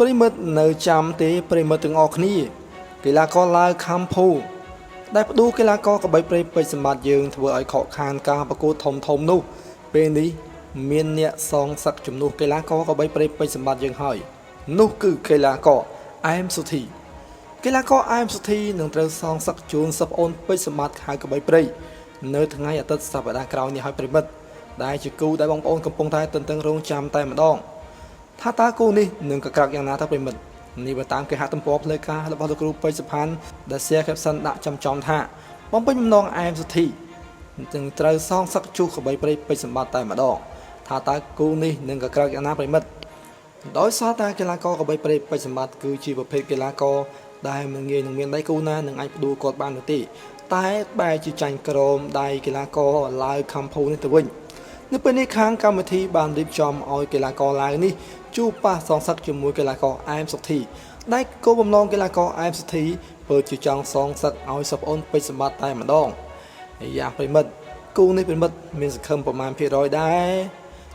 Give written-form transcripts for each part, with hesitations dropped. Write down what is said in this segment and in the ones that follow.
ប្រិមិត្តនៅចាំទេប្រិមិត្តទាំងអស់គ្នាកីឡាករឡាវខំភូដែលផ្ដួលកីឡាករកបីព្រៃពេជ្រសម្បត្តិយើងធ្វើឲ្យខកខានការប្រកួតធំធំនោះពេលនេះមានអ្នកសងសឹកជំនួសកីឡាករកបីព្រៃពេជ្រសម្បត្តិយើងហើយនោះគឺកីឡាករអែមសុធីកីឡាករអែមសុធីនឹងត្រូវសងសឹកជូនសិស្សប្អូនពេជ្រសម្បត្តិខៅកបីព្រៃនៅថ្ងៃអាទិត្យសប្តាហ៍ក្រោយនេះហើយប្រិមិត្តដែលជាគូដែលបងប្អូនកំពុងតែទន្ទឹងរង់ចាំតែម្ដង ថាតើគូនេះនឹងកក្រើកយ៉ាងណាទៅប្រិមិត្តនេះបើតាមគេហទំព័រផ្លូវការរបស់លោកគ្រូពេជ្រសុផានដែល share caption ដាក់ចំចំថាបំពេញបំណងអែមសុធីនឹងត្រូវសងសឹកជួសកបីព្រៃពេជ្រសម្បត្តិតែម្ដងថាតើគូនេះនឹងកក្រើកយ៉ាងណាប្រិមិត្តដោយសារតែកីឡាករកបីព្រៃពេជ្រសម្បត្តិគឺជាប្រភេទកីឡាករដែលមិនងាយនឹងមានដៃគូណានឹងអាចផ្ដួលគាត់បាននោះទេតែបែរជាចាញ់ក្រោមដៃកីឡាករឡាវខំភូនេះទៅវិញនៅពេលនេះខាងកម្មវិធីបានរៀបចំឲ្យកីឡាករឡាវនេះជួបប៉ះសងសឹកជាមួយកីឡាករអែមសុធីដែលគោលបំណងកីឡាករអែមសុធីពិតជាចង់សងសឹកឲ្យសិស្សប្អូនពេជ្រសម្បត្តិតែម្ដងយ៉ាប្រិមិត្តគូនេះប្រិមិត្តមានសង្ឃឹមប្រមាណភាគរយដែរ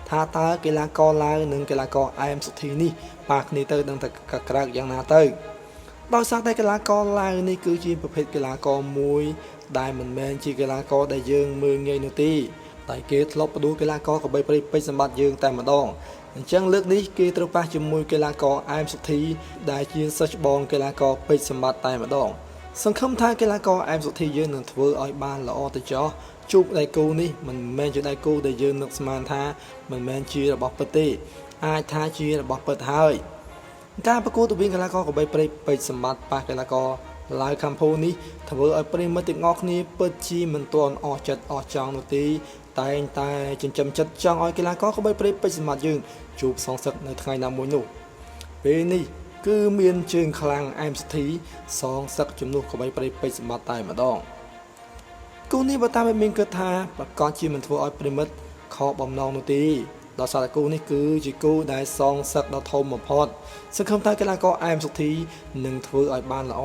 ថាតើកីឡាករឡាវនិងកីឡាករអែមសុធីនេះប៉ះគ្នាទៅនឹងតែកក្រើកយ៉ាងណាទៅដោយសារតែកីឡាករឡាវនេះគឺជាប្រភេទកីឡាករមួយដែលមិនមែនជាកីឡាករដែលយើងមើលងាយនោះទេតែគេធ្លាប់ផ្ដួលកីឡាករកបីព្រៃពេជ្រសម្បត្តិយើងតែម្ដងអញ្ចឹងលើកនេះគេត្រូវប៉ះជាមួយកីឡាករអែមសុធីដែលជាសិស្សច្បងកីឡាករពេជ្រសម្បត្តិតែម្ដងសង្ឃឹមថាកីឡាករអែមសុធីយើងនឹងធ្វើឲ្យបានល្អទៅចោះជួបដៃគូនេះមិនមែនជាដៃគូដែលយើងនឹកស្មានថាមិនមែនជារបស់ពិតទេអាចថាជារបស់ពិតហើយការប្រកួតរវាងកីឡាករកបីព្រៃពេជ្រសម្បត្តិប៉ះកីឡាករឡាវខំភូនេះធ្វើឲ្យប្រិមិត្តទាំងអស់គ្នាពិតជាមិនទាន់អស់ចិត្តអស់ចង់នោះទេតែងតែចិញ្ចឹមចិត្តចង់ឲ្យកីឡាករកបីព្រៃពេជ្រសម្បត្តិយើងជួបសងសឹកនៅថ្ងៃណាមួយនោះពេលនេះគឺមានជើងខ្លាំងអែមសធីសងសឹកជំនួសកបីព្រៃពេជ្រសម្បត្តិតែម្ដងគូនេះបើតាមឲ្យមានគិតថាប្រកាសជាមិនធ្វើឲ្យប្រិមិត្តខកបំណងនោះទេដោយសារតែគូនេះគឺជាគូដែលសងសឹកដ៏ធំបំផុតសង្ឃឹមថាកីឡាករអែមសុធីនឹងធ្វើឲ្យបានល្អ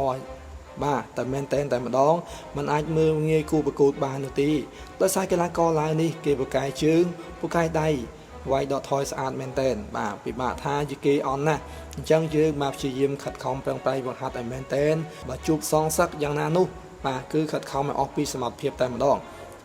បាទតែមែនតែនតែម្ដងมันអាចមើលងាយគូប្រកួតបាននោះទេដោយសារកីឡាករឡាវនេះគេប្រកែជើងប្រកែដៃវាយដកថយស្អាតមែនតែនបាទពិបាកថាជាគេអន់ណាស់អញ្ចឹងយើងមកព្យាយាមខិតខំប្រឹងប្រែងបង្ហាត់ឲ្យមែនតែនបើជួបសងសឹកយ៉ាងណានោះបាទគឺខិតខំឲ្យអស់ពីសមត្ថភាពតែម្ដង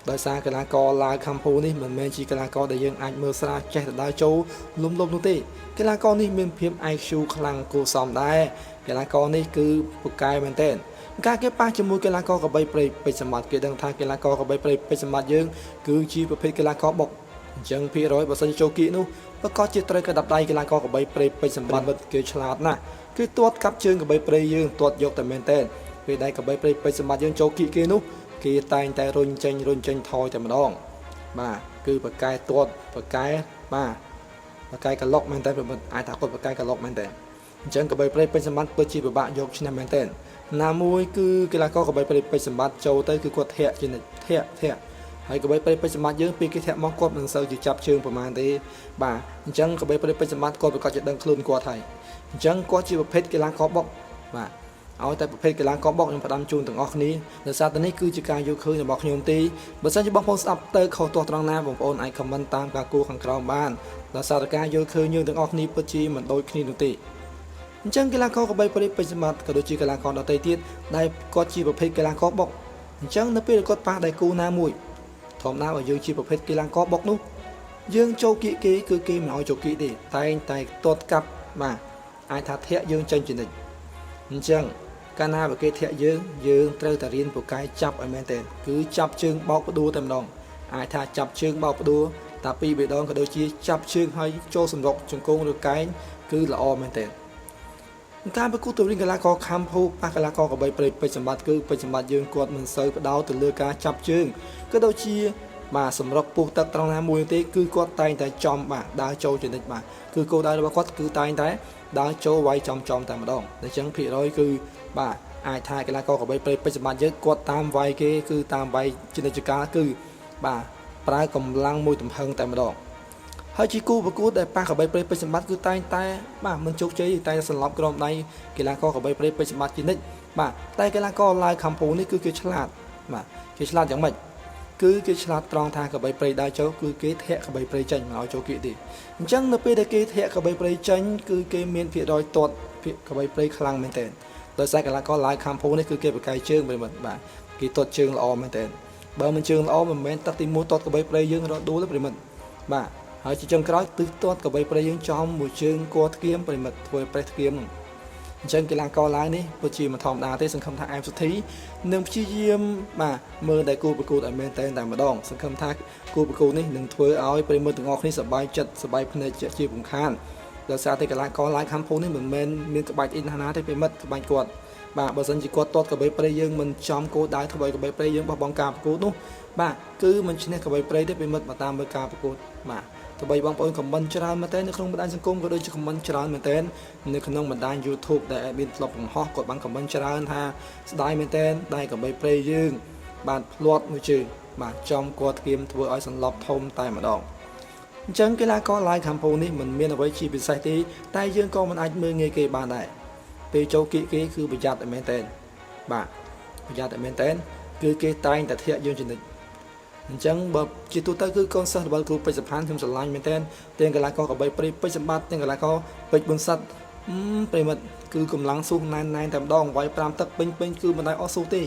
ដោយសារកីឡាករឡាវខំភូនេះមិនមែនជាកីឡាករដែលយើងអាចមើលស្រាលចេះតែដើរចូលលុំលុំនោះទេកីឡាករនេះមានភាព IQ ខ្លាំងគួរសមដែរកីឡាករនេះគឺពូកែមែនទែនការគេប៉ះជាមួយកីឡាករកបីព្រៃពេជ្រសម្បត្តិគេដឹងថាកីឡាករកបីព្រៃពេជ្រសម្បត្តិយើងគឺជាប្រភេទកីឡាករបុកអញ្ចឹងភាគរយបើសិនជាចូលគៀកនោះប្រកាសជាត្រូវកដាប់ដៃកីឡាករកបីព្រៃពេជ្រសម្បត្តិគេឆ្លាតណាស់គឺទាត់កាប់ជើងកបីព្រៃយើងទាត់យកតែមែនទែនពេលដែលកបីព្រៃពេជ្រសម្បត្តិយើងចូលគៀកគេនោះគេតែងតែរុញចេញរុញចេញថយតែម្ដងបាទគឺប្រកែទាត់ប្រកែបាទប្រកែក្លុកមែនតើអាចថាគាត់ប្រកែក្លុកមែនតើអញ្ចឹងកបីព្រៃពេជ្រសម្បត្តិពិតជាពិបាកយកឈ្នះមែនតើណាមួយគឺកីឡាករកបីព្រៃពេជ្រសម្បត្តិចូលទៅគឺគាត់ធាក់ជានិច្ចធាក់ធាក់ហើយកបីព្រៃពេជ្រសម្បត្តិយើងពីគេធាក់មកគាត់មិនសូវជាចាប់ជើងប្រហែលទេបាទអញ្ចឹងកបីព្រៃពេជ្រសម្បត្តិគាត់ប្រកាសជាដឹងខ្លួនគាត់ហើយអញ្ចឹងគាត់ជាប្រភេទកីឡាករបុកបាទឲ្យតែប្រភេទកីឡាករបុកខ្ញុំផ្ដាំជូនទាំងអស់គ្នាដោយសារតែនេះគឺជាការយល់ឃើញរបស់ខ្ញុំទេបើសិនជាបងប្អូនស្ដាប់ទៅខុសទាស់ត្រង់ណាបងប្អូនអាច comment តាមការគួរខាងក្រោមបានដោយសារតែការយល់ឃើញយើងទាំងអស់គ្នាពិតជាមិនដូចគ្នានោះទេអញ្ចឹងកីឡាករកបីព្រៃពេជ្រសម្បត្តិក៏ដូចជាកីឡាករដទៃទៀតដែលគាត់ជាប្រភេទកីឡាករបុកអញ្ចឹងនៅពេលគាត់ប៉ះដៃគូណាមួយធម្មតាបើយើងជាប្រភេទកីឡាករបុកនោះយើងចូលគៀកគេគឺគេមិនឲ្យចូលគៀកទេតែងតែទាត់កាប់បាទអាចថាធាក់យើងចេញជានិច្ចអញ្ចឹងកាលណាបើគេធាក់យើងយើងត្រូវតែរៀនពូកែចាប់ឲ្យមែនទែនគឺចាប់ជើងបោកផ្ដួលតែម្ដងអាចថាចាប់ជើងបោកផ្ដួលតាពីរបីដងក៏ដូចជាចាប់ជើងឲ្យចូលសម្រុកជង្គង់ឬកែងគឺល្អមែនទែនការប្រកួតទៅវិញកីឡាករខំភូប៉ះកីឡាករកបីព្រៃពេជ្រសម្បត្តិគឺពេជ្រសម្បត្តិយើងគាត់មិនសូវផ្ដោតទៅលើការចាប់ជើងក៏ដូចជាបាទសម្រុកពុះទឹកត្រង់ណាមួយទេគឺគាត់តែងតែចំបាទដើរចូលជានិច្ចបាទគឺគោលដៅរបស់គាត់គឺតែងតែដើរចូលវាយចំចំតែម្ដងអញ្ចឹងភាគរយគឺបាទអាចថាកីឡាករកបីព្រៃពេជ្រសម្បត្តិយើងគាត់តាមវាយគេគឺតាមវាយជានិច្ចកាលគឺបាទប្រើកម្លាំងមួយទំហឹងតែម្ដងហើយជាគូប្រកួតដែលប៉ះកបីព្រៃពេជ្រសម្បត្តិគឺតែងតែបាទមិនជោគជ័យតែសន្លប់ក្រោមដៃកីឡាករកបីព្រៃពេជ្រសម្បត្តិជានិច្ចបាទតែកីឡាករឡាវខំពូនេះគឺគេឆ្លាតបាទគេឆ្លាតយ៉ាងម៉េច គឺគេឆ្លាតត្រង់ថាកបីព្រៃដើរចូលគឺគេធាក់កបីព្រៃចេញមិនឲ្យចូលគៀកទេអញ្ចឹងនៅពេលដែលគេធាក់កបីព្រៃចេញគឺគេមានភាគរយទាត់ភាគកបីព្រៃខ្លាំងមែនទែនដោយសារកីឡាករឡាវខាំភូនេះគឺគេបកកាយជើងប្រិមិត្តបាទគេទាត់ជើងល្អមែនទែនបើមិនជើងល្អមិនមែនទឹកទី1ទាត់កបីព្រៃយើងរត់ដួលទេប្រិមិត្តបាទហើយជាចុងក្រោយទិសទាត់កបីព្រៃយើងចំមួយជើងគល់ធ្គៀមប្រិមិត្តធ្វើឲ្យប្រេះធ្គៀមហ្នឹងអញ្ចឹងកីឡាករឡាវនេះពិតជាមិនធម្មតាទេសង្ឃឹមថាអែមសុធីនឹងព្យាយាមបាទមើលតែគូប្រកួតឲ្យមែនតែនតែម្ដងសង្ឃឹមថាគូប្រកួតនេះនឹងធ្វើឲ្យប្រិមត្តទាំងអស់គ្នាសប្បាយចិត្តសប្បាយភ្នែកជាពំខានដោយសារតែកីឡាករឡាវខំភូនេះមិនមែនមានក្បាច់អ៊ីនណាទេប្រិមិត្តក្បាច់គាត់បាទបើសិនជាគាត់ទាត់កបីព្រៃយើងមិនចំគោលដៅធ្វើឲ្យកបីព្រៃយើងបោះបង់ការប្រកួតនោះបាទគឺមិនឈ្នះកបីព្រៃទេប្រិមិត្តបើតាមមើលការប្រកួតបាទទោះបីបងប្អូនខមមិនច្រើនមែនទែននៅក្នុងបណ្ដាញសង្គមក៏ដូចជាខមមិនច្រើនមែនទែននៅក្នុងបណ្ដាញ YouTube ដែល admin ធ្លាប់បង្ហោះគាត់បានខមមិនច្រើនថាស្ដាយមែនទែនដែលកបីព្រៃយើង បាទភ្លាត់មួយជើងបាទចំគាត់គៀមធ្វើឲ្យសន្លប់ធំតែម្ដងអញ្ចឹងកីឡាករឡាយខាំពូនេះមិនមានអ្វីជាពិសេសទេតែយើងក៏មិនអាចមើលងាយគេបានដែរពេលចូលគៀកគេគឺប្រយ័ត្នតែមែនទែនបាទប្រយ័ត្នតែមែនទែនគឺគេតែងតែធាក់យើងចនិចអញ្ចឹងបើជាទូទៅគឺកូនសិស្សរបស់គ្រូពេជ្រសុផានខ្ញុំស្រឡាញ់មែនទែនទាំងកីឡាករកបីព្រៃពេជ្រសម្បត្តិទាំងកីឡាករពេជ្រប៊ុនសិតអឺប្រិមិត្តគឺកម្លាំងស៊ូណែនណែនតែម្ដងវាយ5ទឹកពេញពេញគឺមិនได้អស់ស៊ូទេ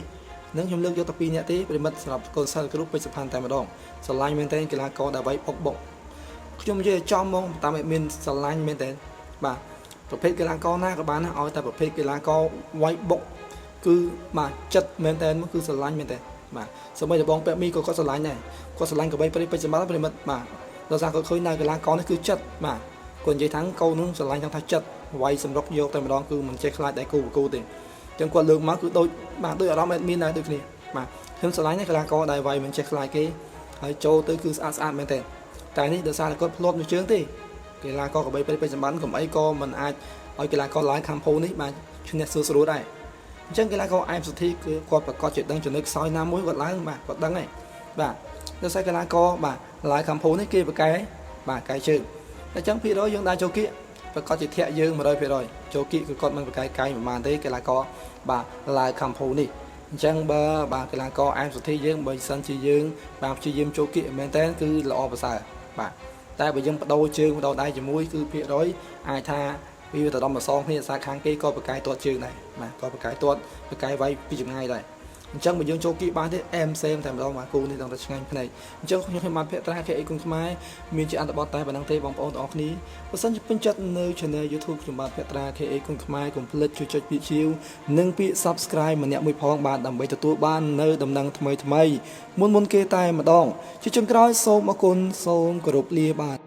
នឹងខ្ញុំលើកយកតែ2នាក់ទេប្រិមិត្តសម្រាប់កូនសិស្សគ្រូពេជ្រសុផានតែម្ដងស្រឡាញ់មែនទែនកីឡាករដែលវាយបុកបុកខ្ញុំនិយាយឲ្យចំហ្មងតាមឲ្យមានស្រឡាញ់មែនទែនបាទប្រភេទកីឡាករណាក៏បានដែរឲ្យតែប្រភេទកីឡាករវាយបុកគឺបាទចិត្តមែនទែនមកគឺស្រឡាញ់មែនទែនបាទសូម្បីតែបងពាក់មីក៏គាត់ស្រឡាញ់ដែរគាត់ស្រឡាញ់កបីព្រៃពេជ្រសម្បត្តិប្រិមិត្តបាទដោយសារគាត់ឃើញនៅកីឡាករនេះគឺចិត្តបាទគាត់និយាយថាកូននោះស្រឡាញ់ថាចិត្តវាយសម្រុកយកតែម្ដងគឺមិនចេះខ្លាចដៃគូប្រកួតទេចឹងគាត់លើកមកគឺដូចបាទដូចអារម្មណ៍ admin ដែរដូចគ្នាបាទខ្ញុំស្រឡាញ់កីឡាករដែលវាយមិនចេះខ្លាចគេហើយចូលទៅគឺស្អាតស្អាតមែនទែនតែនេះដោយសារតែគាត់ភ្លាត់មួយជើងទេកីឡាករកបីព្រៃពេជ្រសម្បត្តិកុំអីក៏មិនអាចឲ្យកីឡាករឡាយខាំភូនេះបាទឈ្នះស្រួលស្រួលដែរអញ្ចឹងកីឡាករអែមសុធីគឺគាត់ប្រកាសជាដឹងចំណុចខ្សោយណាមួយគាត់ឡើងបាទគាត់ដឹងហើយបាទដោយសារកីឡាករបាទឡាយខាំភូនេះគេប្រកែបាទកែជើងតែអញ្ចឹងភាគរយយើងដើរចូលគៀកប្រកាសជាធាក់យើង100%ចូលគៀកគឺគាត់មិនប្រកែកែប្រហែលទេកីឡាករបាទឡាយខាំភូនេះអញ្ចឹងបើបាទកីឡាករអែមសុធីយើងបើសិនជាយើងបាទព្យាយាមចូលគៀកមែនតើគឺល្អប្រសើរបាទតែបើយើងបដូរជើងបដូរដៃជាមួយគឺភាគរយអាចថាវាទៅដល់ម្សងគ្នាសារខាងគេក៏ប្រកែទាត់ជើងដែរបាទក៏ប្រកែទាត់ប្រកែវាយពីចម្ងាយដែរអញ្ចឹងបើយើងចូលគីបានទេអែមសេមតែម្ដងបាទគូនេះដល់តែឆ្ងាញ់ភ្នែកអញ្ចឹងខ្ញុំខ្ញុំបានភក្ត្រា KA គុណខ្មែរមានជាអត្ថបទតែប៉ុណ្្នឹងទេបងប្អូនទាំងអស់គ្នាបើសិនជាពេញចិត្តនៅ Channel YouTube ខ្ញុំបាទភក្ត្រា KA គុណខ្មែរកុំភ្លេចជួយចុចពាក្យជាវនិងពាក្យ Subscribe ម្នាក់មួយផងបាទដើម្បីទទួលបាននៅដំណឹងថ្មីៗមុនមុនគេតែម្ដងជាចុងក្រោយសូមអរគុណសូមគោរពលាបាទ។